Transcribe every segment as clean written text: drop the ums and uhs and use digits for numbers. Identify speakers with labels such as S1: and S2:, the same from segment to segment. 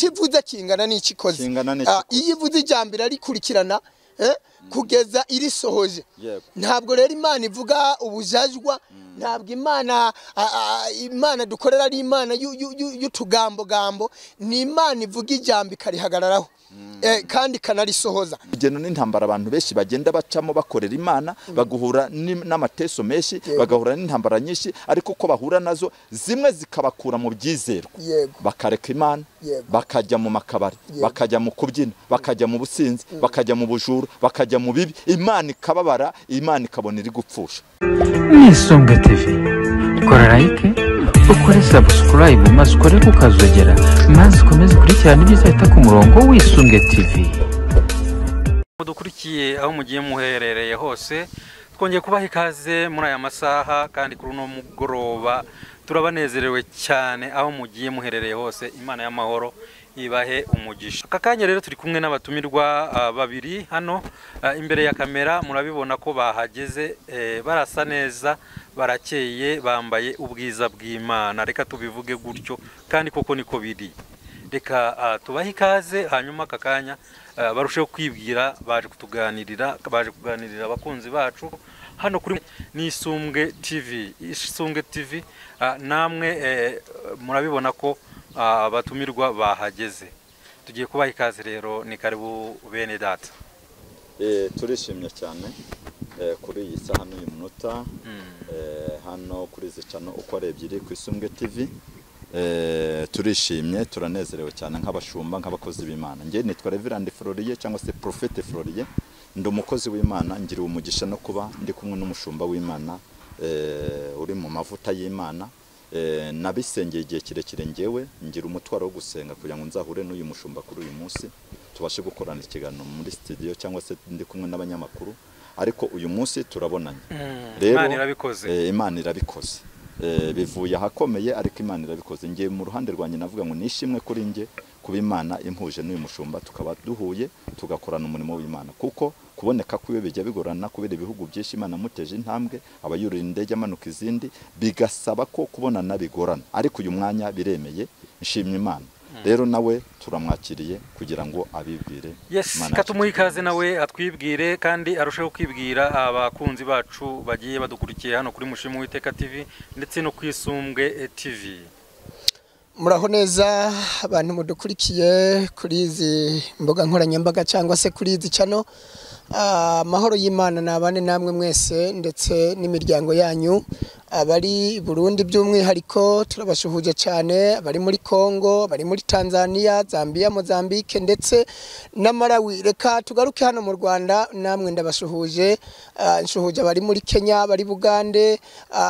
S1: Ikivuze kingana n'ikikoze. Iyo ivuze ijambo irarikurikirana kugeza irisohoje. Ntabwo rero Imana ivuga ubujajwa, ntabwo Imana dukorera ari Imana y'utugambo gambo, ni Imana ivuga ijambo ikarihagararaho kandi kanarisohoza.
S2: Igeno n'intambara abantu benshi bagenda bacamo bakorera Imana, baguhura n'amateso menshi, bagahura n'intambara nyinshi, ariko ko bahura nazo zimwe zikabakura mu byizerwa, bakareka Imana, bakajya mu makabari, bakajya mu kubyina, bakajya mu businzi, bakajya mu bujura, bakajya mu bibi. Imana ikababara, Imana ikabona iri gupfusha.
S3: N'Isumbwe TV, kora like, ukore subscribe, maze ukore kukazogera, maze ukomeze ukurikirane ibizahita ku murongo w'Isumbwe TV.
S4: Mudukurikiye aho mugiye muherereye hose, twongeye kubaha ikaze muri aya masaha kandi kuri uno mugoroba turabanezerewe cyane aho mugiye muherereye hose. Imana y'amahoro ibahe umugisha. Aka kanya rero turi kumwe n'abatumirwa babiri hano imbere ya kamera, murabibona ko bahageze, barasa neza, barakeye, bambaye ubwiza bw'Imana, reka tubivuge gutyo kandi koko niko biri. Reka tubahe ikaze, hanyuma aka kanya barusheho kwibwira, baje kutuganirira, baje kuganirira abakunzi bacu hano kuri N'Isumbwe TV. Isumbwe TV namwe murabibona ko abatumirwa bahageze. Tugiye kubaha ikaze rero, ni karibu bene data.
S2: Turishimye cyane kuri iyi saha n'uyu munota, hano kuri izi channel uko ari ebyiri ku Isumbwe TV. Turishimye, turanezerewe cyane nk'abashumba, nk'abakozi b'Imana. Nge nitwa Reverend Floriye cyangwa se Prophète Floriye, ndi umukozi w'Imana, ngira umugisha no kuba ndi kumwe n'umushumba w'Imana uri mu mavuta y'Imana. Nabisengeye igihe kirekire, ngewe ngira umutwaro wo gusenga kugira ngo nzahure n'uyu mushumba kuri uyu munsi, tubashe gukorana ikiganiro muri studio cyangwa se ndi kumwe n'abanyamakuru, ariko uyu munsi turabonanye.
S4: Rero Imana irabikoze.
S2: Imana irabikoze. Bivuye ahakomeye, ariko Imana irabikoze. Ngiye mu ruhande rwanjye navuga ngo nishimwe kuri nge kuba Imana impuje n'uyu mushumba, tukaba duhuye tugakorana umurimo w'Imana, kuko kuboneka kwiwe bijya bigorana kubera ibihugu byinshi Imana muteje intambwe, abayurira indege amanuka izindi, bigasaba ko kubonana bigorana, ariko uyu mwanya biremeye, nshimye Imana. Rero nawe turamwakiriye kugira ngo abibwire.
S4: Yes, katumuhe ikaze nawe atwibwire kandi arusheho kwibwira abakunzi bacu bagiye badukurikiye hano kuri Mushimu Uwiteka TV ndetse no ku Isumbwe TV.
S1: Muraho neza abantu mudukurikiye kuri izi mbuga nkoranyambaga cyangwa se kuri izi channel. Amahoro y'Imana nabane namwe mwese ndetse n'imiryango yanyu. Abari Burundi by'umwihariko turabashuhuje cyane, abari muri Kongo, abari muri Tanzania, Zambia, Mozambique ndetse na Malawi. Reka tugaruke hano mu Rwanda, namwe ndabashuhuje, nshuhuje abari muri Kenya, abari Bugande,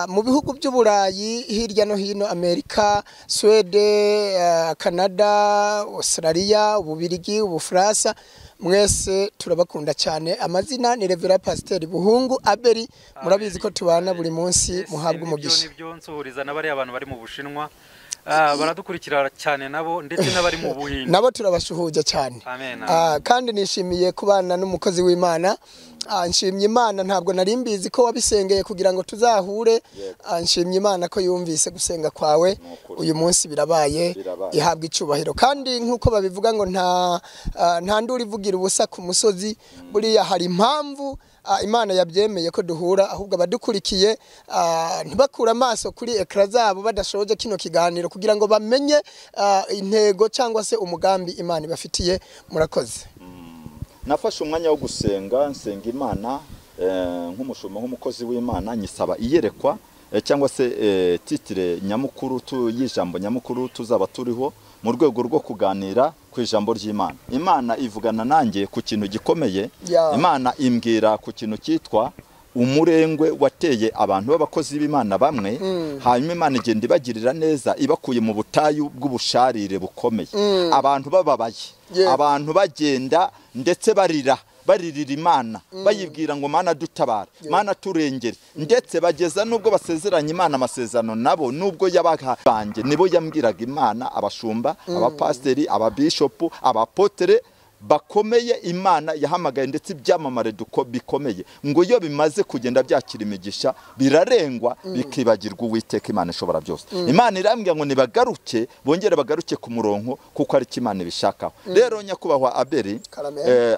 S1: mu bihugu by'Uburayi hirya no hino, Amerika, Swede, Canada, Australia, Ububirigi, Ubufaransa, mwese turabakunda cyane. Amazina ni Reverend Pasteur Buhungu Abeli, murabizi ko tubana buri munsi, muhabwa umugisha.
S4: Nibyo nsuhuriza n'abari abantu bari mu Bushinwa, baradukurikira cyane nabo, ndetse n'abari mu Buhinde
S1: nabo turabashuhuje cyane. Kandi nishimiye kubana n'umukozi w'Imana. Nshimye Imana, ntabwo nari mbizi ko wabisengeye kugira ngo tuzahure. Nshimye Imana ko yumvise gusenga kwawe, uyu munsi birabaye, ihabwa icubahiro. Kandi nkuko babivuga ngo nta nduri ivugira ubusa ku musozi, buriya hari impamvu Imana yabyemeye ko duhura, ahubwo abadukurikiye ntibakura amaso kuri ekra zabo badashoje kino kiganiro kugira ngo bamenye intego cyangwa se umugambi Imana ibafitiye. Murakoze.
S2: Nafashe umwanya wo gusenga, nsenga Imana nk'umushumba, nk'umukozi w'Imana, nyisaba iyerekwa cyangwa se titire nyamukuru y'ijambo nyamukuru tuzaba turiho mu rwego rwo kuganira ku ijambo ry'Imana. Imana ivugana nanjye ku kintu gikomeye. Imana imbwira ku kintu cyitwa umurengwe wateye abantu b'abakozi b'Imana bamwe, hanyuma Imana igenda ibagirira neza, ibakuye mu butayu bw'ubusharire bukomeye. Abantu bababaye, abantu bagenda ndetse barira, baririra Imana, bayibwira ngo Mana dutabara, Mana turengere, ndetse bageza nubwo basezeranye Imana amasezerano nabo, nubwo yabaga banjye nibo yambwiraga Imana, abashumba, abapasteri, ababishopu, abapotere, bakomeye Imana yahamagaye ndetse ibyamamare bikomeye, ngo iyo bimaze kugenda byakira imigisha birarengwa bikibagirwa Uwiteka Imana ishobora byose. Imana irambwira ngo nibagaruke, bongere bagaruke ku murongo, kuko ari Imana ibishakaho. Rero nyakubahwa Abeli,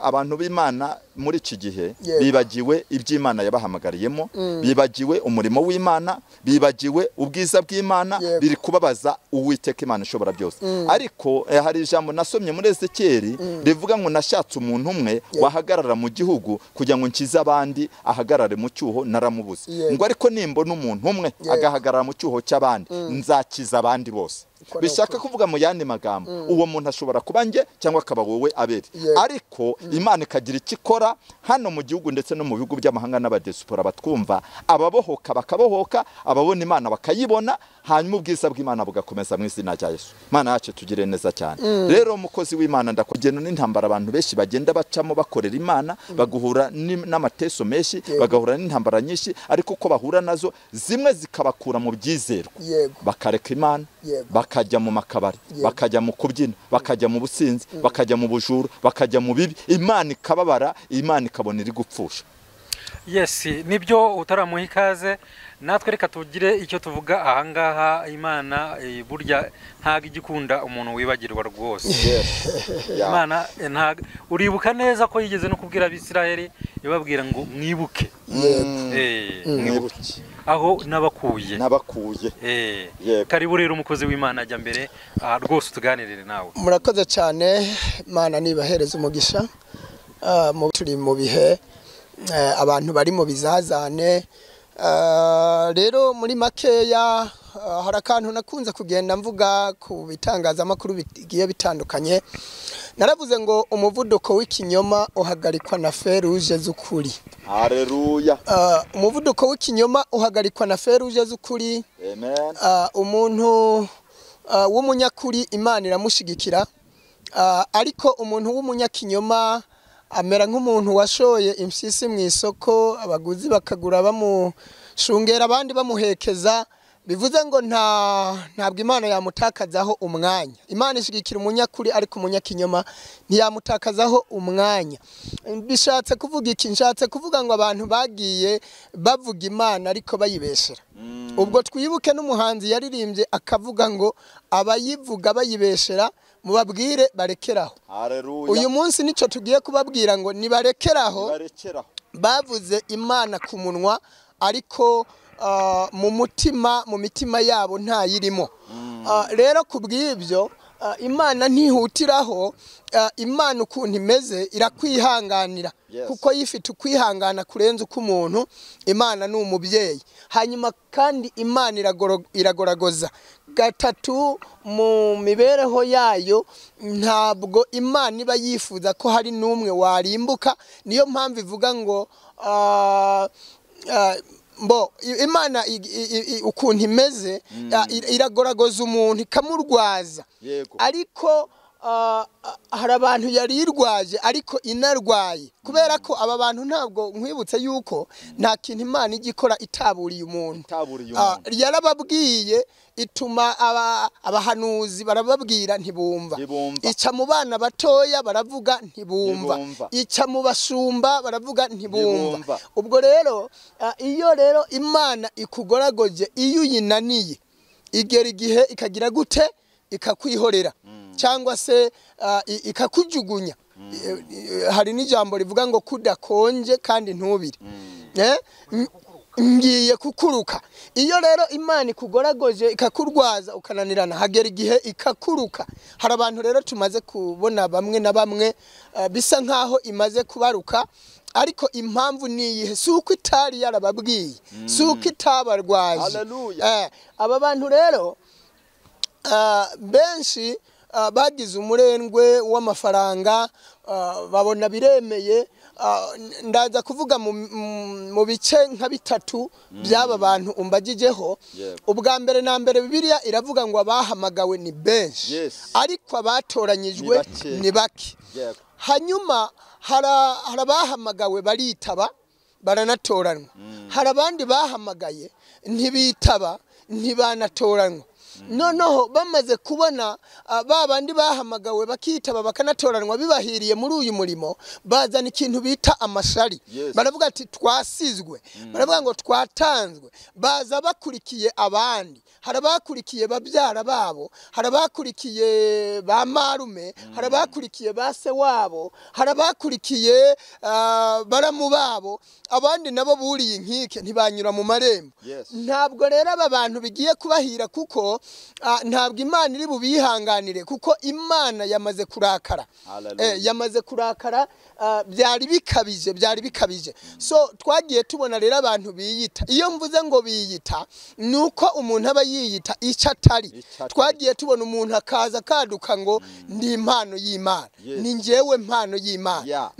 S2: abantu b'Imana muri iki gihe bibagiwe iby'Imana yabahamagariyemo, bibagiwe umurimo w'Imana, bibagiwe ubwiza bw'Imana, biri kubabaza Uwiteka Imana ishobora byose. Ariko hari ijambo nasomye muri Ezekiyeli rivuga ngo nashatse umuntu umwe wahagarara mu gihugu kugira ngo nkize abandi, ahagarare mu cyuho naramubuze. Ngo ariko nimbona umuntu umwe agahagarara mu cyuho cy'abandi, nzakiza abandi bose. Bishaka kuvuga mu yandi magambo, uwo muntu ashobora kuba nge cyangwa akaba wowe Abeli. Ariko Imana ikagira icyo ikora hano mu gihugu ndetse no mu bihugu by'amahanga n'abadiaspora batwumva, ababohoka bakabohoka, ababona Imana bakayibona, hanyuma ubwiza bw'Imana bugakomeza mu izina rya Yesu. Imana yacu tugire neza cyane. Rero umukozi w'Imana, ndakugena n'intambara abantu benshi bagenda bacamo bakorera Imana, baguhura n'amateso menshi, bagahura n'intambara nyinshi, ariko uko bahura nazo zimwe zikabakura mu byizerwa, bakareka Imana, bakajya mu makabari, bakajya mu kubyina, bakajya mu businzi, bakajya mu bujura, bakajya mu bibi. Imana ikababara, Imana ikabona iri gupfusha.
S4: Yes, nibyo utaramuha ikaze. Natwe reka tugire icyo tuvuga ahangaha. Imana burya ntago igikunda umuntu wibagirwa rwose. Imana ntago, uribuka neza ko yigeze no kubwira Abisirayeli ibabwira ngo mwibuke. Mwibuke aho nabakuye. Karibu rero umukozi w'Imana ajya mbere rwose tuganirire nawe.
S1: Murakoze cyane. Imana nibahereza umugisha. Turi mu bihe abantu bari mu bizazane. Rero muri makeya hari akantu nakunze kugenda mvuga ku bitangazamakuru bigiye bitandukanye. Naravuze ngo umuvuduko w'ikinyoma uhagarikwa na feruje z'ukuri.
S2: Haleluya.
S1: Umuvuduko w'ikinyoma uhagarikwa na feruje z'ukuri.
S2: Amen.
S1: Umuntu w'umunyakuri Imana iramushigikira, ariko umuntu w'umunyakinyoma amera nk'umuntu washoye impyisi mu isoko, abaguzi bakagura bamushungera abandi bamuhekeza. Bivuze ngo ntabwo Imana yamutakazaho umwanya. Imana ishigikira umunyakuri, ariko umunyakinyoma ntiyamutakazaho umwanya. Bishatse kuvuga iki? Nshatse kuvuga ngo abantu bagiye bavuga Imana ariko bayibeshera. Ubwo twibuke n'umuhanzi yaririmbye akavuga ngo abayivuga bayibeshera mubabwire barekeraho. Uyu munsi nico tugiye kubabwira ngo nibarekeraho. Bavuze Imana ku munwa, ariko mu mutima, mu mitima yabo ntayirimo. Rero kubw'ibyo Imana ntihutiraho. Imana ukuntu imeze irakwihanganira, kuko yifite ukwihangana kurenza uko umuntu. Imana ni umubyeyi. Hanyuma kandi Imana iragoragoza. Gatatu, mu mibereho yayo ntabwo Imana iba yifuza ko hari n'umwe warimbuka. Niyo mpamvu ivuga ngo Imana ukuntu imeze iragoragoza umuntu ikamurwaza. Ariko hari abantu yari irwaje ariko inarwaye, kubera ko aba bantu ntabwo nkwibutse yuko nta kintu Imana igikora itaburiye umuntu. Yarababwiye, ituma abahanuzi barababwira ntibumva, ica mu bana batoya baravuga ntibumva, ica mu bashumba baravuga ntibumva. Ubwo rero iyo rero Imana ikugoragoje, iyo uyinaniye igera igihe ikagira gute? Ikakwihorera cyangwa se ikakujugunya. Hari n'ijambo rivuga ngo kudakonje kandi ntubire, ngiye kukuruka. Iyo rero Imana ikugoragoje ikakurwaza ukananirana, hagera igihe ikakuruka. Hari abantu rero tumaze kubona bamwe na bamwe bisa nkaho imaze kubaruka, ariko impamvu ni iyihe? Si uko itari yarababwiye, si uko itabarwaje. Aba bantu rero benshi bagize umurengwe w'amafaranga, babona biremeye. Ndaza kuvuga mu bice nka bitatu by'aba bantu umbagijeho. Ubwa mbere na mbere Bibiliya iravuga ngo abahamagawe ni benshi, ariko abatoranyijwe ni bake. Hanyuma hari abahamagawe baritaba baranatoranwa, hari abandi bahamagaye ntibitaba ntibanatoranwa. Noneho bamaze kubona ba bandi bahamagawe bakitaba bakanatoranwa bibahiriye muri uyu murimo, bazana ikintu bita amashari. Baravuga ati twasizwe, baravuga ngo twatanzwe, baza bakurikiye abandi. Hari abakurikiye babyara babo, hari abakurikiye ba marume, hari abakurikiye ba se wabo, hari abakurikiye baramu babo, abandi nabo buriye inkike ntibanyura mu marembo. Ntabwo rero aba bantu bigiye kubahira, kuko ntabwo Imana iri bubihanganire, kuko Imana yamaze kurakara. Yamaze kurakara, byari bikabije, byari bikabije. So twagiye tubona rero abantu biyita, iyo mvuze ngo biyita nuko umuntu aba yiyita icyo atari. Twagiye tubona umuntu akaza kaduka ngo ndi impano y'Imana, ni njyewe mpano y'Imana.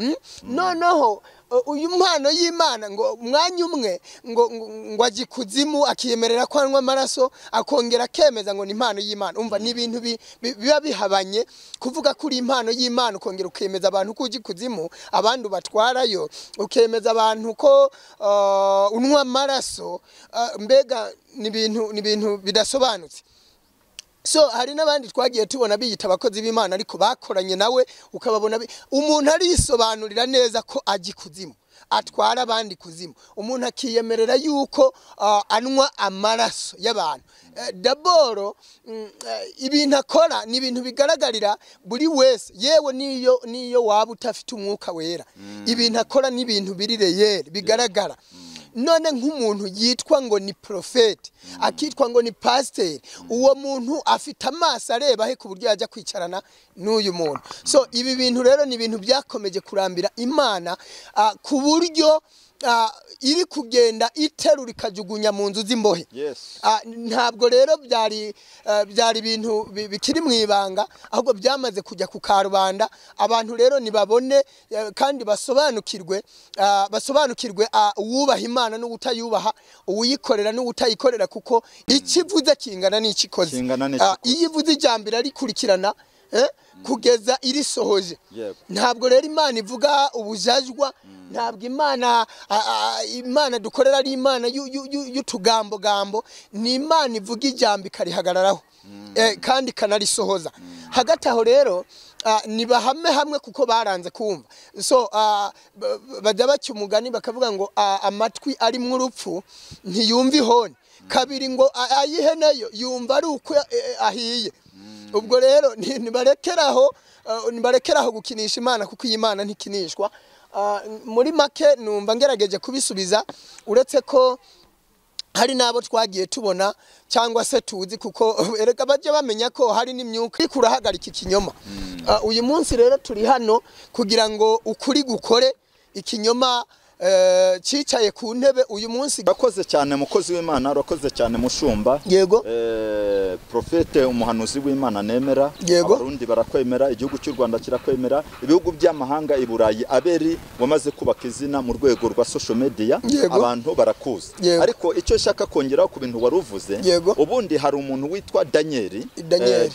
S1: Noneho uyu mpano y'Imana ngo umwanya umwe ngo ajye ikuzimu akiyemerera ko anywa amaraso, akongera akemeza ngo ni impano y'Imana. Umva ni ibintu biba bihabanye kuvuga ko uri impano y'Imana ukongera ukemeza abantu ko ujya ikuzimu, abandi ubatwarayo, ukemeza abantu ko unywa amaraso. Mbega ni ibintu bidasobanutse. So hari n'abandi twagiye tubona biyita abakozi b'Imana ariko bakoranye nawe, ukababona umuntu arisobanurira neza ko ajya ikuzimu, atwara abandi kuzimu, umuntu akiyemerera yuko anywa amaraso y'abantu. Daboro ibintu akora ni ibintu bigaragarira buri wese, yewe niyo waba utafite umwuka wera, ibintu akora ni ibintu biri reyeri bigaragara. None nk'umuntu yitwa ngo ni profete, akitwa ngo ni pasiteri, uwo muntu afite amaso areba he ku buryo yajya kwicarana n'uyu muntu? So ibi bintu rero ni ibintu byakomeje kurambira Imana, ku buryo iri kugenda iterura ikajugunya mu nzu z'imbohe. Ntabwo rero byari ibintu bikiri mu ibanga, ahubwo byamaze kujya ku karubanda. Abantu rero nibabone kandi basobanukirwe, basobanukirwe uwubaha Imana n'utayubaha, uwiyikorera n'utayikorera, kuko ikivuze kingana n'ikikoze. Iyo ivuze ijambo rikurikirana kugeza irisohoje. Ntabwo rero Imana ivuga ubujajwa, ntabwo Imana dukorera ari Imana y'utugambo, ni Imana ivuga ijambo ikarihagararaho kandi ikanarisohoza. Hagati aho rero nibahame hamwe kuko baranze kumva. So bajya baca umugani bakavuga ngo amatwi ari mu rupfu ntiyumva ihoni, kabiri ngo ayiheneyo yumva ari uko ahiye. Ubwo rero nibarekeraho gukinisha Imana, kuko iyi Imana ntikinishwa. Muri make numva ngerageje kubisubiza, uretse ko hari nabo twagiye tubona cyangwa se tuzi, kuko erega bajye bamenya ko hari n'imyuka ikurahagarika ikinyoma. Uyu munsi rero turi hano kugira ngo ukuri gukore, ikinyoma cyicaye ku ntebe uyu munsi.
S2: Urakoze cyane mukozi w'Imana, urakoze cyane mushumba.
S1: Yego.
S2: Profete umuhanuzi w'Imana nemera, abarundi barakwemera, igihugu cy'u Rwanda kirakwemera, ibihugu by'amahanga i Burayi, aberi wamaze kubaka izina mu rwego rwa social media, abantu barakuzi. Ariko icyo nshaka kongeraho ku bintu waruvuze, ubundi hari umuntu witwa Daniel.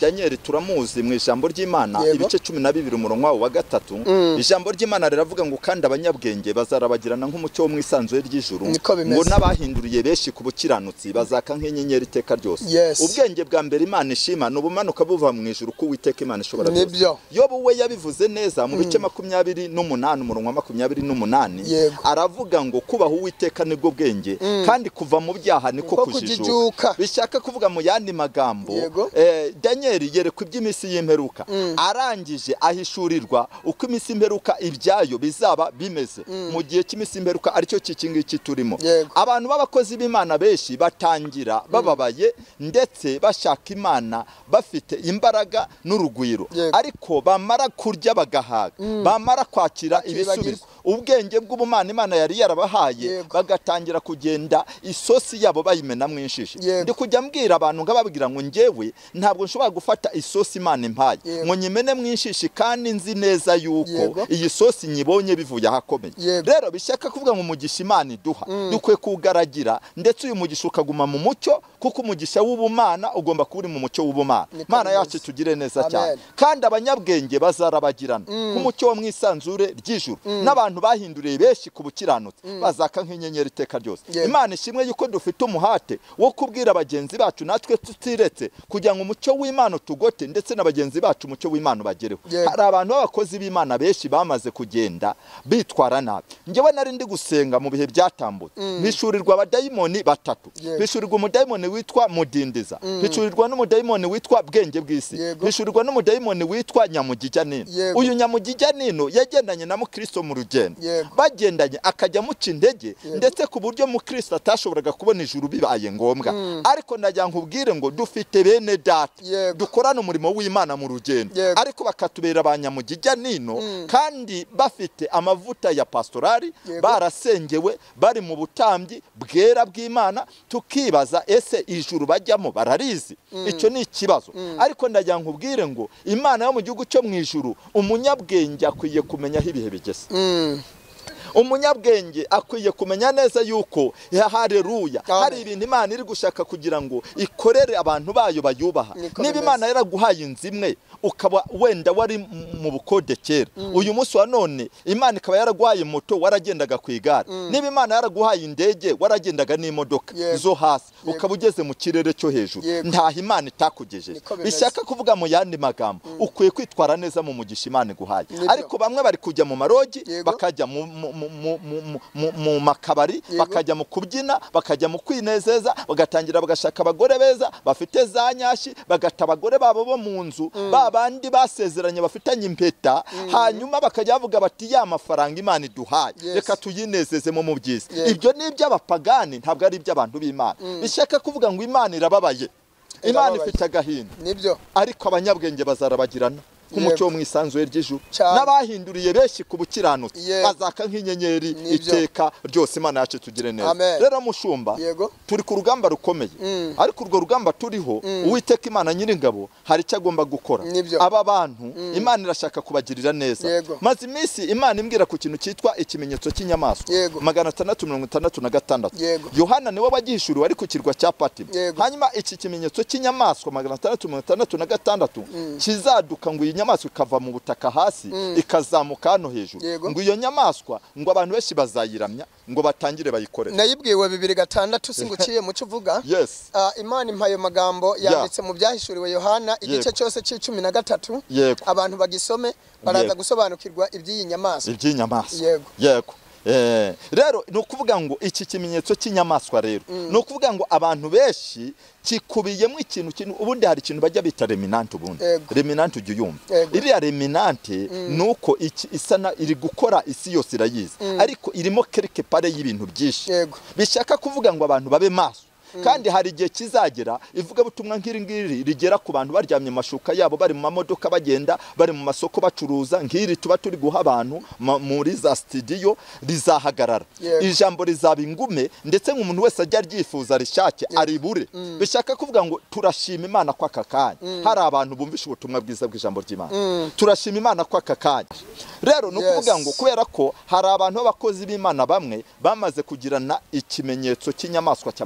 S2: Daniel turamuzi mu ijambo ry'Imana, ibice 12 umurongo wa 3. Ijambo ry'Imana riravuga ngo kandi abanyabwenge bazarabagirana nk'umucyo wo mwisanzuye ry'ijuru, ngo n'abahinduriye benshi ku bukiranutsi bazaka nk'inyenyeri iteka ryose. Ubwenge bwa mbere Imana ishima n'ubumanuka buva mu ijuru ku Uwiteka Imana ishobora byose. Yobu we yabivuze neza mu bice 28 umurongo wa 28, aravuga ngo kubaha Uwiteka nibwo bwenge, kandi kuva mu byaha niko kujijuka. Bishaka kuvuga mu yandi magambo, Daniel yerekwa iby'iminsi y'imperuka, arangije ahishurirwa uko iminsi y'imperuka ibyayo bizaba bimeze mu gihe cy'iminsi imperuka, aricyo kikingiki turimo. Abantu b'abakozi b'Imana benshi batangira bababaye ndetse bashaka Imana bafite imbaraga n'urugwiro, ariko bamara kurya bagahaga, bamara kwakira ibisubizo, ubwenge bw'ubumana Imana yari yarabahaye, bagatangira kugenda isosi yabo bayimena mwinshishi. Ndi kujya mbwira abantu ngababwira ngo njyewe ntabwo nshobora gufata isosi Imana impaye ngo nyimene mwinshishi, kandi nzi neza yuko iyi sosi nyibonye bivuye ahakomeye. Rero bishaka kuvuga ngo umugisha Imana iduha dukwiye kuwugaragira, ndetse uyu mugisha ukaguma mu mucyo Kuko umugisha w'ubumana ugomba kuba uri mu mucyo w'ubumana. Mana yacu tugire neza cyane. Kandi abanyabwenge bazarabagirana nk'umucyo wo mu isanzure ry'ijuru, n'abantu bahinduriye benshi ku bukiranutsi bazaka nk'inyenyeri iteka ryose. Imana ishimwe yuko dufite umuhate wo kubwira bagenzi bacu natwe tutiretse, kugira ngo umucyo w'Imana utugote ndetse na bagenzi bacu umucyo w'Imana ubagereho. Hari abantu b'abakozi b'Imana benshi bamaze kugenda bitwara nabi. Njyewe nari ndi gusenga mu bihe byatambutse, bishurirwa abadayimoni batatu. Bishurirwa umudayimoni witwa Mudindiza, bishurirwa n'umudayimoni witwa Bwenge bw'isi, bishurirwa n'umudayimoni witwa Nyamugijya Nino. Uyu Nyamugijya Nino yagendanye na Mukristo mu rugendo, bagendanye akajya muca intege, ndetse ku buryo Mukristo atashoboraga kubona ijuru bibaye ngombwa. Ariko ndagira nkubwire ngo dufite bene data dukorana umurimo w'Imana mu rugendo, ariko bakatubera ba Nyamugijya Nino, kandi bafite amavuta ya pastorali, barasengewe, bari mu butambyi bwera bw'Imana. Tukibaza ese ijuru bajyamo bararizi? Icyo ni ikibazo. Ariko ndagira nkubwire ngo Imana yo mu gihugu cyo mu ijuru, umunyabwenge akwiye kumenya aho ibihe bigeze. Umunyabwenge akwiye kumenya neza yuko haleluya hari ibintu Imana iri gushaka kugira ngo ikorere abantu bayo bayubaha. Niba Imana yaraguhaye inzu imwe ukaba wenda wari mu bukode kera, uyu munsi wa none Imana ikaba yaraguhaye moto waragendaga ku igare. Niba Imana yaraguhaye indege waragendaga n'imodoka zo hasi, ukaba ugeze mu kirere cyo hejuru, ntaho Imana itakugejeje. Bishaka kuvuga mu yandi magambo, ukwiye kwitwara neza mu mugisha Imana iguhaye. Ariko bamwe bari kujya mu marogi, bakajya mu makabari, bakajya mu kubyina, bakajya mu kwinezeza, bagatangira bagashaka abagore beza bafite za nyashi, bagata abagore babo bo mu nzu, babandi basezeranye bafitanye impeta, hanyuma bakajya bavuga bati ya mafaranga Imana iduhaye reka tuyinezezemo mu byiza. Ibyo ni iby'abapagani, ntabwo ari iby'abantu b'Imana. Bishaka kuvuga ngo Imana irababaye, Imana ifite agahinda, ariko abanyabwenge bazarabagirana nk'umucyo wo mu isanzure ry'ijuru, n'abahinduriye benshi ku bukiranutsi bazaka nk'inyenyeri iteka ryose. Imana yacu tugire neza. Rero mushumba, turi ku rugamba rukomeye, ariko urwo rugamba turiho Uwiteka Imana nyiringabo hari icyo agomba gukora. Aba bantu Imana irashaka kubagirira neza. Maze iminsi Imana imbwira ku kintu cyitwa ikimenyetso cy'inyamaswa 666. Yohana niwe wagihishuriwe ari ku kirwa cya Patimo. Hanyuma iki kimenyetso cy'inyamaswa 666 kizaduka ngo inyamaswa ikava mu butaka hasi ikazamuka hano hejuru, ngo iyo nyamaswa ngo abantu benshi bazayiramya ngo batangire bayikorere.
S1: Nayibwiwe 2:6 singuciye muco uvuga. Imana impaye magambo yanditse mu byahishuriwe Yohana igice cyose c'13, abantu bagisome baraza gusobanukirwa iby'iyi nyamaswa.
S2: Iby'inyamaswa. Yego. Rero ni ukuvuga ngo iki kimenyetso cy'inyamaswa rero ni ukuvuga ngo abantu benshi kikubiyemo ikintu ubundi hari ikintu bajya bita reminante. Ubundi reminante ujya uyumva, iriya reminante nuko isa na iri gukora isi yose irayizi, ariko irimo quelque part y'ibintu byinshi. Bishaka kuvuga ngo abantu babe maso. Kandi hari igihe kizagera ivugabutumwa nk'iri ngiri rigera ku bantu baryamye mashuka yabo, bari mu mamodoka bagenda, bari mu masoko bacuruza, nk'iri tuba turi guha abantu muri za studio, rizahagarara. Ijambo rizaba ingume, ndetse nk'umuntu wese ajya ryifuza rishake aribure. Bishaka kuvuga ngo turashima Imana kwa aka kanya hari abantu bumvisha ubutumwa bwiza bw'ijambo ry'Imana. Turashima Imana kwa aka kanya. Rero ni ukuvuga ngo kubera ko hari abantu b'abakozi b'Imana bamwe bamaze kugirana ikimenyetso cy'inyamaswa cya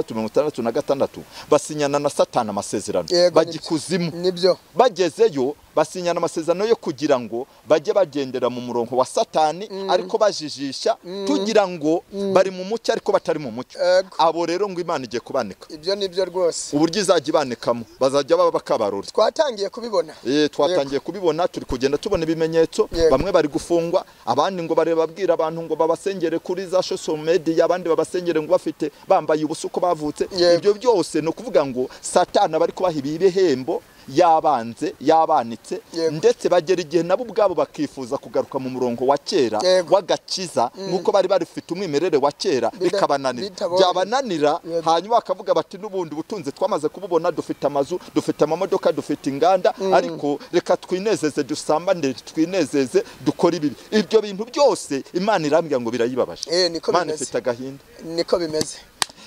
S2: 666, basinyana na Satani amasezerano, bajya ikuzimu. Bagezeyo basinyana amasezerano yo kugira ngo bajye bagendera mu murongo wa Satani, ariko bajijisha tugira ngo bari mu mucyo ariko batari mu mucyo. Abo rero ngo Imana igiye kubanika.
S1: Ibyo nibyo rwose.
S2: Uburyo izajya ibanikamo bazajya baba bakabarura.
S1: Twatangiye kubibona.
S2: Twatangiye kubibona, turi kugenda tubona ibimenyetso. Bamwe bari gufungwa, abandi ngo bare babwira abantu ngo babasengere kuri za social media, abandi babasengere ngo bafite bambaye ubusa uko bavutse. Ibyo byose no kuvuga ngo Satani bari kubaha ibihembo yabanze yabanitse, ndetse bagera igihe nabo ubwabo bakifuza kugaruka mu murongo wa kera w'agakiza nkuko bari barifite umwimerere wa kera, bikabananira. Byabananira hanyuma bakavuga bati n'ubundi butunzi twamaze kububona, dufite amazu, dufite amamodoka, dufite inganda, ariko reka twinezeze, dusambane, twinezeze, dukore ibi. Ibyo bintu byose Imana irambwira ngo birayibabaje. Imana ifite agahinda.
S1: Niko bimeze.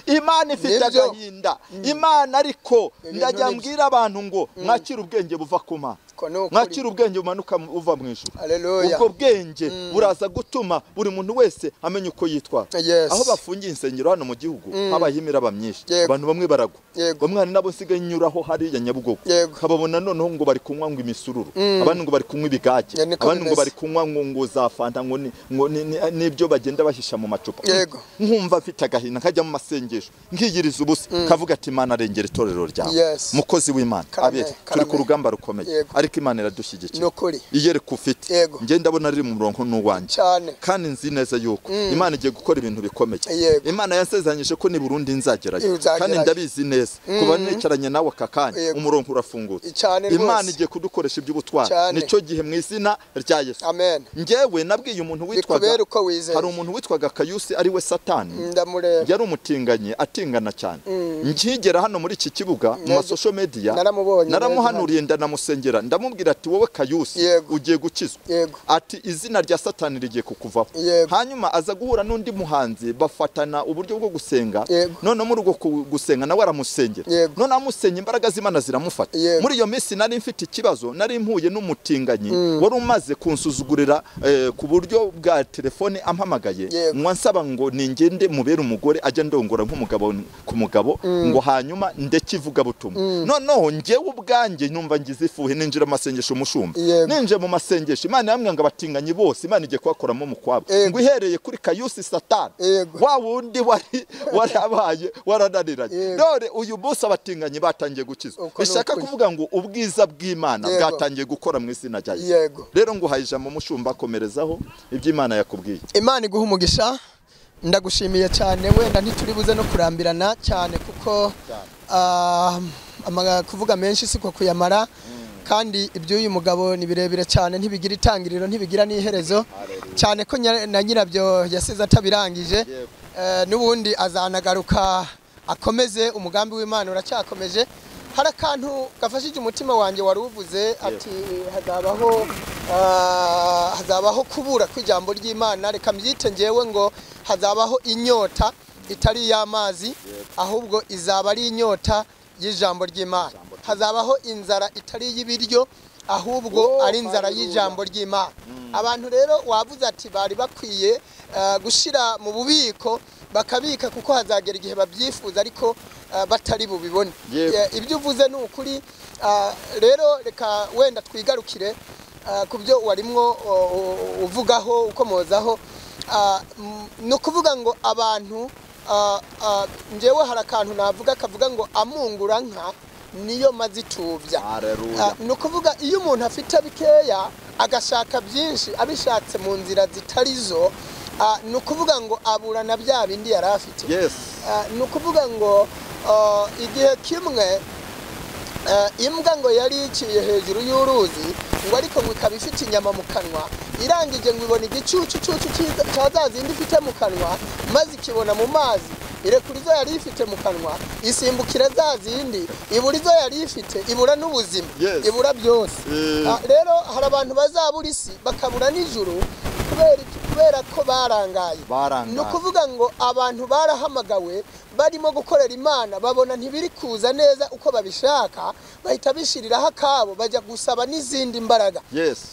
S2: Imana ifite agahinda. Imana ariko ndajya mbwira abantu ngo mwakire ubwenge buva ku Mana. Mwakira ubwenge bumanuka uva mu ijuru. Ubwo bwenge buraza gutuma buri muntu wese amenya uko yitwara. Aho bafungiye insengero hano mu gihugu habaye imiraba myinshi, abantu bamwe baragwa, bamwe hari nabo nsigaye nyuraho hariya Nyabugogo nkababona noneho ngo bari kunywa ngo imisururu, abandi ngo bari kunywa ibigage, abandi ngo bari kunywa ngo za fanta, ngo n'ibyo bagenda bahisha mu macupa. Nkumva mfite agahinda, nkajya mu masengesho nkiyiriza ubusa, kavuga ati Imana arengera itorero ryawe. Mukozi w'Imana abere, turi ku rugamba rukomeye, ariko Imana iradushyigikira. Iyereka ufite njye ndabona riri mu murongo n'uwanjye, kandi nzi neza yuko Imana igiye gukora ibintu bikomeye. Imana yansezeranyije ko ni Burundi nzagerayo, kandi ndabizi neza kuba nicaranye nawe aka kanya umurongo urafungutse. Imana igiye kudukoresha iby'ubutwari, nicyo gihe mu izina rya Yesu. Njyewe nabwiye umuntu witwaga, hari umuntu witwaga Kayusi ari we Satani, yari umutinganyi atingana cyane. Nkigera hano muri iki kibuga mu social media naramuhanuriye, ndanamusengera, ndamubwira ati wowe Kayusi ugiye gukizwa, ati izina rya Satani rigiye kukuvaho. Hanyuma aza guhura n'undi muhanzi bafatana uburyo bwo gusenga, none muri ubwo gusenga nawe aramusengera, none amusenya imbaraga z'Imana ziramufata. Muri iyo minsi nari mfite ikibazo, nari mpuye n'umutinganyi wari umaze kunsuzugurira ku buryo bwa telefone ampamagaye, mwansaba ngo ningende mubere umugore ajya ndongora nk'umugabo ku mugabo, ngo hanyuma ndekivuga butumwa. Noneho njyewe ubwanjye numva ngize ifuhe, ninjira mu masengesho umushumba, ninje mu masengesho Imana yambwiye ngo abatinganyi bose Imana igiye kubakoramo mu kwabo, ngo ihereye kuri Kayusi Satani wa wundi wari warabaye warananiranye. None uyu munsi abatinganyi batangiye gukizwa, bishaka kuvuga ngo ubwiza bw'Imana bwatangiye gukora mu izina rya Yesu. Rero nguhaye ijambo mushumba, komerezaho ibyo Imana yakubwiye.
S1: Imana iguha umugisha, ndagushimiye cyane. Wenda ntituribuze no kurambirana cyane kuko kuvuga menshi siko kuyamara, kandi iby'uyu mugabo ni birebire cyane, ntibigira itangiriro ntibigira n'iherezo, cyane ko na nyirabyo yasize atabirangije. N'ubundi azanagaruka akomeze umugambi w'Imana uracyakomeje. Hari akantu gafashije umutima wanjye wari uvuze ati hazabaho kubura kw'ijambo ry'Imana. Reka mbyite ngewe ngo hazabaho inyota itari iy'amazi, ahubwo izaba ari inyota y'ijambo ry'Imana. Hazabaho inzara itari y'ibiryo, ahubwo ari inzara y'ijambo ry'Imana. Abantu rero wavuze ati bari bakwiye gushira mu bubiko bakabika, kuko hazagera igihe babyifuza ariko batari bubibone. Ibyo uvuze ni ukuri. Rero reka wenda twigarukire ku byo warimwo uvugaho ukomozaho. Ni ukuvuga ngo abantu njyewe hari akantu navuga kavuga ngo amungura nka niyo mazitubya. Ni ukuvuga iyo umuntu afite bikeya agashaka byinshi abishatse mu nzira zitari zo, ni ukuvuga ngo abura na bya bindi yari afite. Ni ukuvuga ngo igihe kimwe imbwa ngo yari iciye hejuru y'uruzi, ngo ariko ngo ikaba ifite inyama mu kanwa, irangije ngo ibona igicucucucu cya za zindi ifite mu kanwa, maze ikibona mu mazi, irekura izo yari ifite mu kanwa, isimbukira za zindi, ibura izo yari ifite, ibura n'ubuzima, ibura byose. Rero hari abantu bazabura isi bakabura n'ijuru kubera ko barangaye. Ni ukuvuga ngo abantu barahamagawe barimo gukorera Imana, babona ntibiri kuza neza uko babishaka, bahita bishiriraho akabo bajya gusaba n'izindi mbaraga.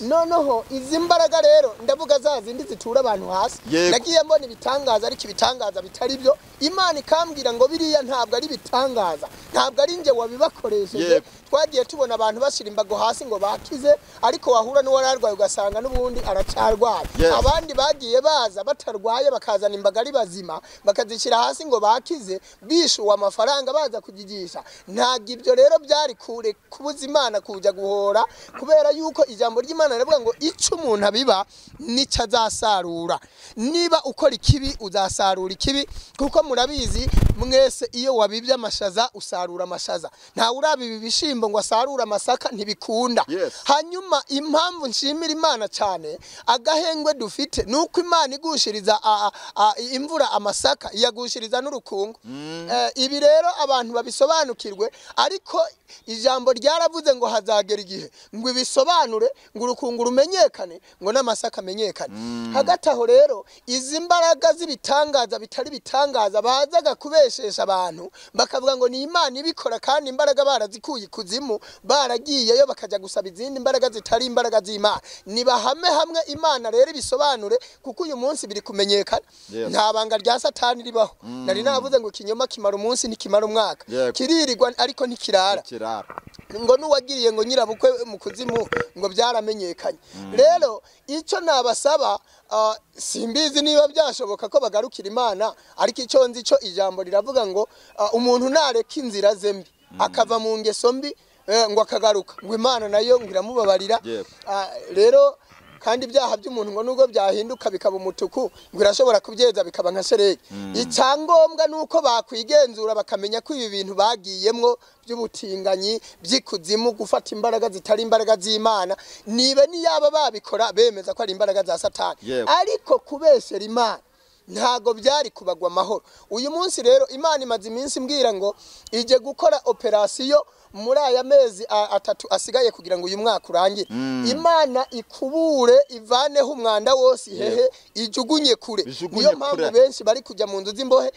S1: Noneho izi mbaraga rero ndavuga za zindi zitura abantu hasi. Nagiye mbona ibitangaza ariko ibitangaza bitari byo. Imana ikambwira ngo biriya ntabwo ari ibitangaza, ntabwo ari nje wabibakoresheje. Twagiye tubona abantu bashira imbago hasi ngo bakize, ariko wahura n'uwararwaye ugasanga n'ubundi aracyarwaye. Abandi bagiye baza batarwaye bakazana imbaga ari bazima bakazishyira hasi ngo bakize, bishuwa amafaranga baza kugigisha. Ntabwo ibyo rero byari kure kubuza Imana kujya guhora, kubera yuko ijambo ry'Imana rivuga ngo icyo umuntu abiba nicyo azasarura. Niba ukora ikibi uzasarura ikibi, kuko murabizi mwese iyo wabibye amashaza usarura amashaza. Nta urabiba ibishimbo ngo asarure amasaka, ntibikunda. Hanyuma impamvu nshimira Imana cyane, agahengwe dufite nuko Imana igushiriza imvura amasaka iyagushiriza n'urukungu. Ibi rero abantu babisobanukirwe, ariko ijambo ryaravuze ngo hazagera igihe ngo ibisobanure, ngo urukungu rumenyekane, ngo n'amasaka amenyekane. Hagati aho rero izi mbaraga z'ibitangaza bitari bitangaza bazaga kubeshesha abantu bakavuga ngo ni Imana ibikora, kandi imbaraga barazikuye ikuzimu, baragiyeyo bakajya gusaba izindi mbaraga zitari imbaraga z'Imana. Nibahame hamwe Imana rero ibisobanure, kuko uyu munsi biri kumenyekana. Nta banga rya Satani ribaho. Nari navuze ngo ikinyoma kimara umunsi ntikimara umwaka, kiririrwa ariko ntikirara. Ngo nuwagiriye ngo nyirabukwe mu kuzimu ngo byaramenyekanye. Rero icyo nabasaba, simbizi niba byashoboka ko bagarukira Imana, ariko icyo nzi cyo ijambo riravuga ngo umuntu nareka inzira ze mbi akava mu ngeso mbi, ngo akagaruka, ngo Imana nayo ngo iramubabarira. Rero kandi ibyaha by'umuntu ngo nubwo byahinduka bikaba umutuku, ngo irashobora kubyeza bikaba nka sheregi. Icyangombwa nuko bakwigenzura bakamenya ko ibi bintu bagiyemwo by'ubutinganyi, by'ikuzimu, gufata imbaraga zitari imbaraga z'Imana, niba niyaba babikora bemeza ko ari imbaraga za Satani. Ariko kubesera Imana ntago byari kubagwa amahoro. Uyu munsi rero Imana imaze iminsi mbwira ngo ije gukora operasiyo muri aya mezi 3 asigaye kugira ngo uyu mwaka urangire. Imana ikubure, ivaneho umwanda wose ihehe, ijugunye kure. Niyo mpamvu benshi bari kujya mu nzu z'imbohe.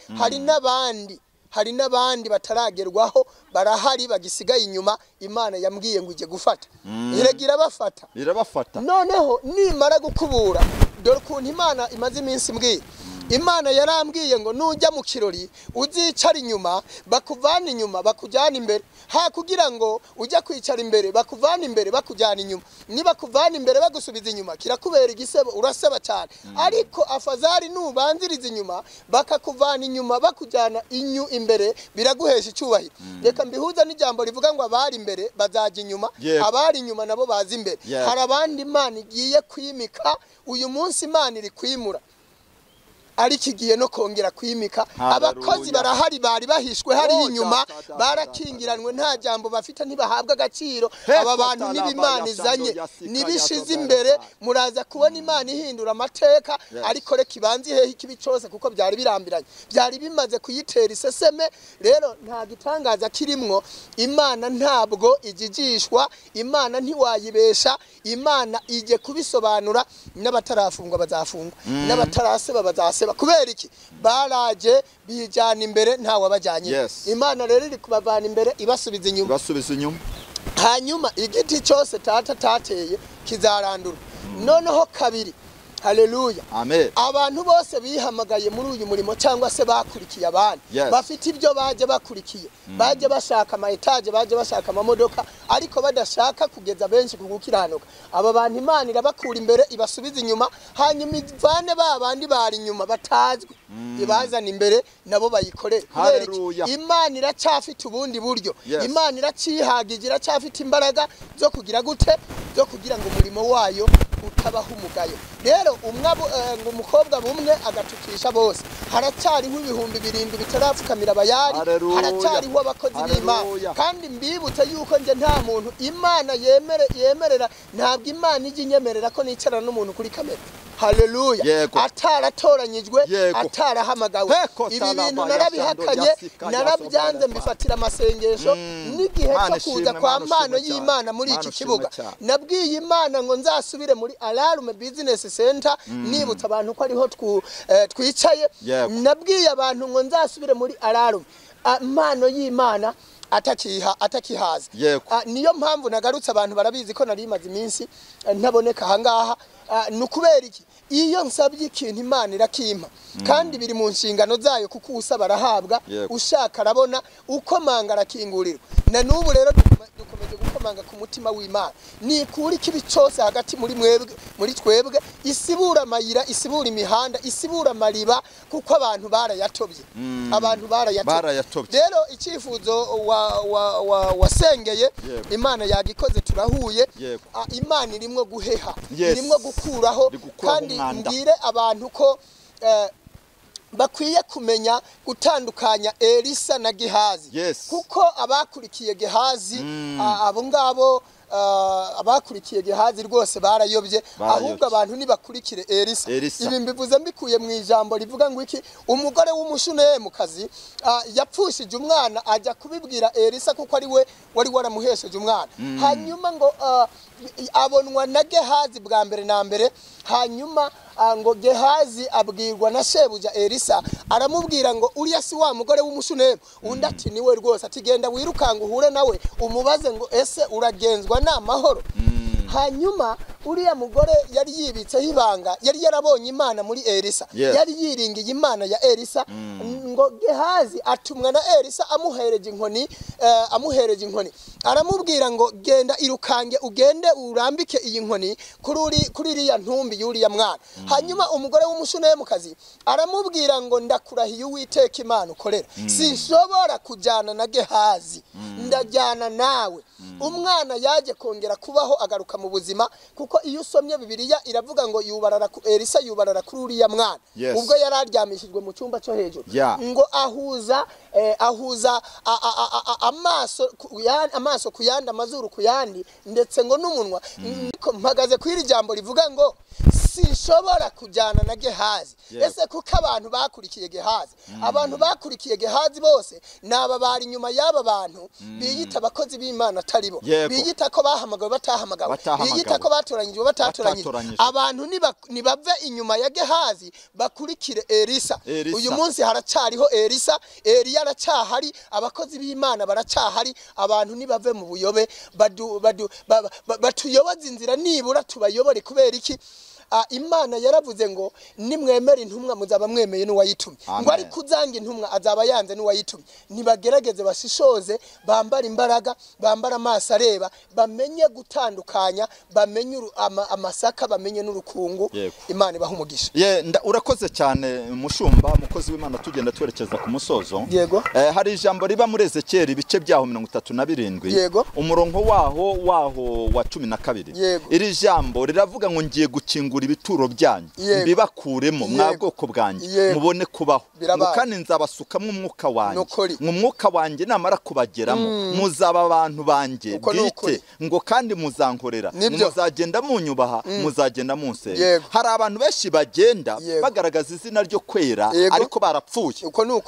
S1: Hari n'abandi bataragerwaho, barahari bagisigaye inyuma. Imana yambwiye ngo ije gufata, iragira bafata,
S2: irabafata.
S1: Noneho nimara gukubura, dore ukuntu Imana imaze iminsi mbwira. Imana yarambwiye ngo nujya mu kirori uzicara inyuma, bakuvana inyuma bakujyana imbere. Ha kugira ngo ujya kwicara imbere bakuvana imbere bakujyana inyuma, niba kuvana imbere bagusubiza inyuma kirakubera igisebo, uraseba cyane. Ariko afazari nubanziriza inyuma bakakuvana inyuma bakujyana imbere, biraguhesha icyubahiro. Reka mbihuza n'ijambo rivuga ngo abari imbere bazajya inyuma, abari inyuma nabo baza imbere. Hari abandi Imana igiye kwimika uyu munsi, Imana iri kwimura, ariko igiye no kongera kwimika. Abakozi barahari bari bahishwe hari inyuma, barakingiranwe, nta jambo bafite, ntibahabwa agaciro. Aba bantu n'ibimana izanye nibishize imbere, muraza kubona Imana ihindura amateka. Ariko reka ibanze ihehe ikibi cyose, kuko byari birambiranye, byari bimaze kuyitera iseseme. Rero nta gitangaza kirimwo. Imana ntabwo igigishwa, Imana ntiwayibesha, Imana ije kubisobanura. N'abatarafungwa bazafungwa, n'abataraseba bazaseba. Kubera iki? Baraje bijyana imbere, ntawe wabajyanye. Imana rero iri kubavana imbere ibasubiza inyuma,
S2: ibasubiza inyuma.
S1: Hanyuma igiti cyose tata tateye kizarandura. Noneho kabiri, haleluya,
S2: amen.
S1: Abantu bose bihamagaye muri uyu murimo cyangwa se bakurikiye abandi, bafite ibyo baje bakurikiye, baje bashaka ama etaje, baje bashaka amamodoka, ariko badashaka kugeza benshi kugukiranuka. Aba bantu Imana irabakura imbere ibasubiza inyuma, hanyuma ivane ba bandi bari inyuma batazwi, ibazana imbere nabo bayikorere. Imana iracyafite ubundi buryo, Imana iracihagije, iracyafite imbaraga zo kugira gute, zo kugira ngo umurimo wayo utabaho umugayo. Rero ngo umukobwa bumwe agatukisha bose. Haracyariho 7,000 bitarapfukamira abayari, haracyariho abakozi b'Imana. Kandi mbibutse yuko nje nta muntu Imana yemerera, ntabwo Imana ijya inyemerera ko nicara n'umuntu kuri kamera. Haleluya. Ataratoranyijwe, atarahamagawe. Ibi bintu narabihakanye, narabyanze, mbifatira amasengesho n'igihe cyo kuza kwa mpano y'Imana muri iki kibuga. Nabwiye Imana ngo nzasubire muri Alarm Business Center, nibutsa abantu ko ariho twicaye. Nabwiye abantu ngo nzasubire muri Alarm, impano y'Imana atakihaza. Niyo mpamvu nagarutse, abantu barabizi ko nari maze iminsi ntaboneka ahangaha. Nukubera iki? Iyo nsabye ikintu Imana irakimpa, kandi biri mu nshingano zayo, kuko usaba arahabwa, ushaka arabona, ukomanga arakingurirwa. Na n'ubu rero dukomeje gukomanga ku mutima w'Imana. Nikura ikibi cyose hagati muri mwebwe, muri twebwe, isibura amayira, isibura imihanda, isibura amariba, kuko abantu barayatobye. Abantu barayatobye. Rero icyifuzo wasengeye Imana yagikoze, turahuye. Imana irimwo guheha, irimwo gukuraho. Kandi mbwire abantu ko bakwiye kumenya gutandukanya Elisa na Gehazi. Kuko abakurikiye Gehazi, abo ngabo Abakurikiye Gehazi rwose barayobye, ahubwo abantu nibakurikire Elisa. Ibi mbivuze mbikuye mu ijambo rivuga ngo iki: umugore w'umushunemukazi yapfushije umwana ajya kubibwira Elisa kuko ari we wari waramuhesheje umwana. Hanyuma ngo abonwa na Gehazi bwa mbere na mbere. Hanyuma ngo Gehazi abwirwa na shebuja Elisa, aramubwira ngo uriya si wa mugore w'umushunemu? Undi ati niwe rwose. Ati genda wirukanga uhure nawe umubaze ngo ese uragenzwa n'amahoro? Hanyuma uriya mugore yari yibitseho ibanga, yari yarabonye Imana muri Elisa, yari yiringiye Imana ya Elisa. Ngo Gehazi atumwa na Elisa amuhereje inkoni, amuhereje inkoni aramubwira ngo genda irukange ugende urambike iyi nkoni kuri iriya ntumbi y'uriya mwana. Hanyuma umugore w'umushunemukazi aramubwira ngo ndakurahiye Uwiteka Imana ukorera, sinshobora kujyana na Gehazi, ndajyana nawe. Umwana yaje kongera kubaho agaruka mu buzima, kuko iyo usomye Bibiliya iravuga ngo yubarara ku Elisa yubarara kuri uriya mwana ubwo yari aryamishijwe mu cyumba cyo hejuru. Ngo ahuza ahuza amaso ku yandi, amazuru ku yandi, ndetse ngo n'umunwa. Mpagaze kuri iri jambo rivuga ngo sinshobora kujyana na Gehazi. Ese kuko abantu bakurikiye Gehazi, abantu bakurikiye Gehazi bose naba bari inyuma y'aba bantu biyita abakozi b'Imana atari bo, biyita ko bahamagawe batahamagawe, biyita ko batoranyijwe batatoranyijwe. Abantu nibave inyuma ya Gehazi bakurikire Elisa. Uyu munsi haracyariho Elisa, Eliya aracyahari, abakozi b'Imana baracyahari. Abantu nibave mu buyobe, batuyoboze inzira, nibura tubayobore. Kubera iki? Imana yaravuze ngo nimwemera intumwa muzaba mwemeye n'uwayitumye, ngo ariko uzanga intumwa azaba yanze n'uwayitumye. Nibagerageze bashishoze, bambara imbaraga, bambara amaso areba, bamenye gutandukanya, bamenye amasaka, bamenye n'urukungu. Imana ibaha umugisha.
S2: Urakoze cyane mushumba, mukozi w'Imana. Tugenda twerekeza ku musozo. Hari ijambo riba muri Ezekiyeli ibice byaho 37, umurongo waho wa 12. Iri jambo riravuga ngo ngiye gukingura ibituro byanyu mbibakuremo mwa bwoko bwanjye mubone kubaho, kandi nzabasukamo umwuka wanjye, umwuka wanjye namara kubageramo muzaba abantu banjye bwite, ngo kandi muzankorera, muzagenda munyubaha, muzagenda munsenga. Hari abantu benshi bagenda bagaragaza izina ryo kwera ariko barapfuye.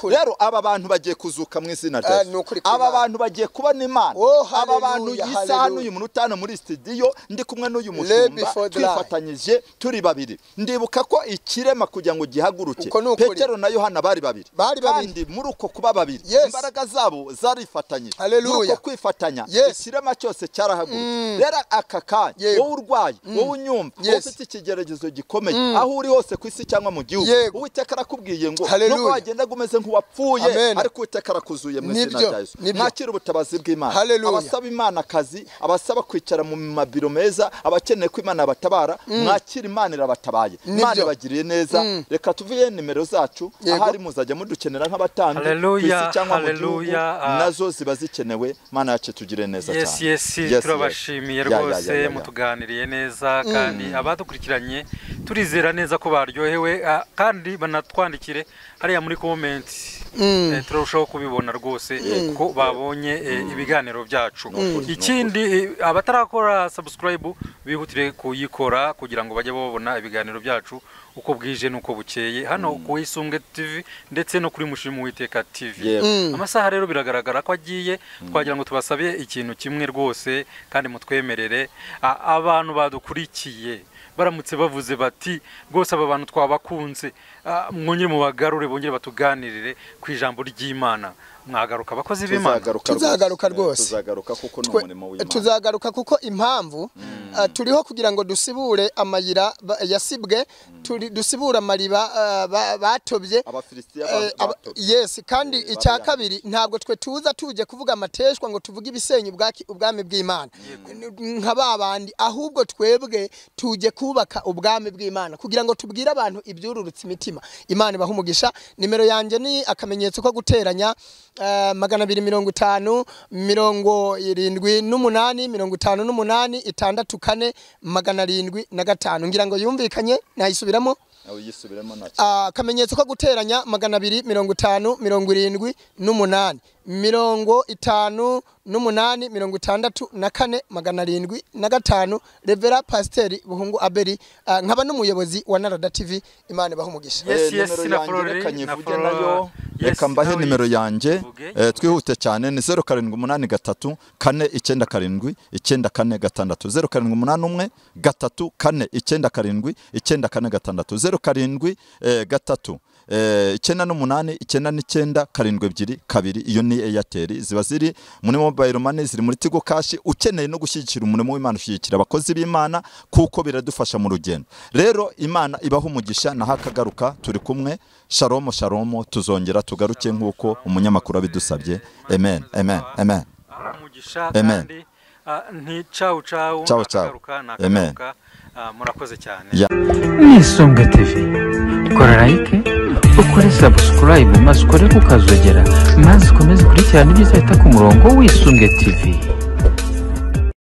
S2: Rero aba bantu bagiye kuzuka mu izina rya Yesu, aba bantu bagiye kubona Imana, aba bantu isaha n'uyu munota hano muri studio ndi kumwe n'uyu mushumba twifatanyije turi babiri. Ndibuka ko ikirema kugira ngo gihaguruke Petero na Yohana bari babiri, kandi muri uko kuba babiri imbaraga zabo zarifatanyije. Muri uko kwifatanya ikirema cyose cyarahagurutse. Rero aka kanya wowe urwaye, wowe unyumva, wowe ufite ikigeragezo gikomeye aho uri hose ku isi cyangwa mu gihugu, Uwiteka arakubwiye ngo nubwo wagenda umeze nk'uwapfuye, ariko Uwiteka arakuzuye mu izina rya Yesu. Mwakire ubutabazi bw'Imana. Abasaba Imana akazi, abasaba kwicara mu mabiro meza, abakeneye ko Imana batabara, mwakire Imana irabatabaye, Imana ibagiriye neza. Reka tuvuye nimero zacu ahari muzajya mudukenera nk'abatambyi ku isi cyangwa mu gihugu, nazo ziba zikenewe. Imana yacu tugire neza cyane.
S4: Yes, turabashimiye rwose, mutuganiriye neza, kandi abadukurikiranye turizera neza ko baryohewe, kandi banatwandikire hariya muri comment, turarushaho kubibona rwose ko babonye ibiganiro byacu. Ikindi abatarakora subscribe bihutire kuyikora kugira ngo bajye babona ibiganiro byacu uko bwije nuko bukeye hano ku Isumbwe TV ndetse no kuri Mushimu Uwiteka TV. Amasaha rero biragaragara ko agiye, twagira ngo tubasabe ikintu kimwe rwose kandi mutwemerere. Abantu badukurikiye baramutse bavuze bati rwose aba bantu twabakunze, mwongere mubagarure bongere batuganirire ku ijambo ry'Imana. Mwagaruka abakozi b'Imana?
S1: Tuzagaruka rwose,
S2: tuzagaruka kuko ni umurimo w'Imana.
S1: Tuzagaruka kuko impamvu turiho kugira ngo dusibure amayira yasibwe, dusibure amariba batobye
S2: Abafilisitiya batobye.
S1: Yes, kandi icya kabiri ntabwo twe tuza tuje kuvuga amateshwa ngo tuvuge ibisenyi ubwami bw'Imana nka babandi, ahubwo twebwe tuje kubaka ubwami bw'Imana kugira ngo tubwire abantu ibyururutse imitima. Imana ibaha umugisha. Nimero yanjye ni akamenyetso ko guteranya 250 78 58 64 705. Ngira ngo yumvikanye, nayisubiramo.
S2: Uyisubiremo nacyo.
S1: Akamenyetso ko guteranya 250 78 58 64 705, Reverend Pasiteri Buhungu Abeli, nkaba n'umuyobozi wa Narada TV. Imana ibahe umugisha.
S4: Yes, yes,
S2: Nimero
S4: na
S2: yanjye
S4: Flori,
S2: reka
S4: na
S2: nyivuge
S4: Flori.
S2: nayo.
S4: Yes,
S2: Reka mbahe
S4: nawe
S2: nimero yanjye.
S4: yivuge.
S2: Twihute cyane, ni 0783 497 946, 0781 3 497 946, 07 3 98 99 72 2. Iyo ni Airtel, ziba ziri muri mobile money, ziri muri Tigo Cash. Ukeneye no gushyigikira umurimo w'Imana, ushyigikira abakozi b'Imana, kuko biradufasha mu rugendo. Rero Imana ibaho umugisha, naho akagaruka turi kumwe. Shalom shalom, tuzongera tugaruke nk'uko umunyamakuru abidusabye. Amen, amen, amen.
S4: Umugisha.
S2: Amen.
S4: Kandi nti cawu cawu.
S2: Ciao, ciao.
S4: Nakagaruka,
S2: Amen.
S4: nakagaruka. Murakoze cyane.
S2: Ya.
S3: Nisonga TV, kora like, ukore subscribe, maze ukore ku kazogera, maze ukomeze ukurikirane ibyiza bita ku murongo w'Isumbwe TV.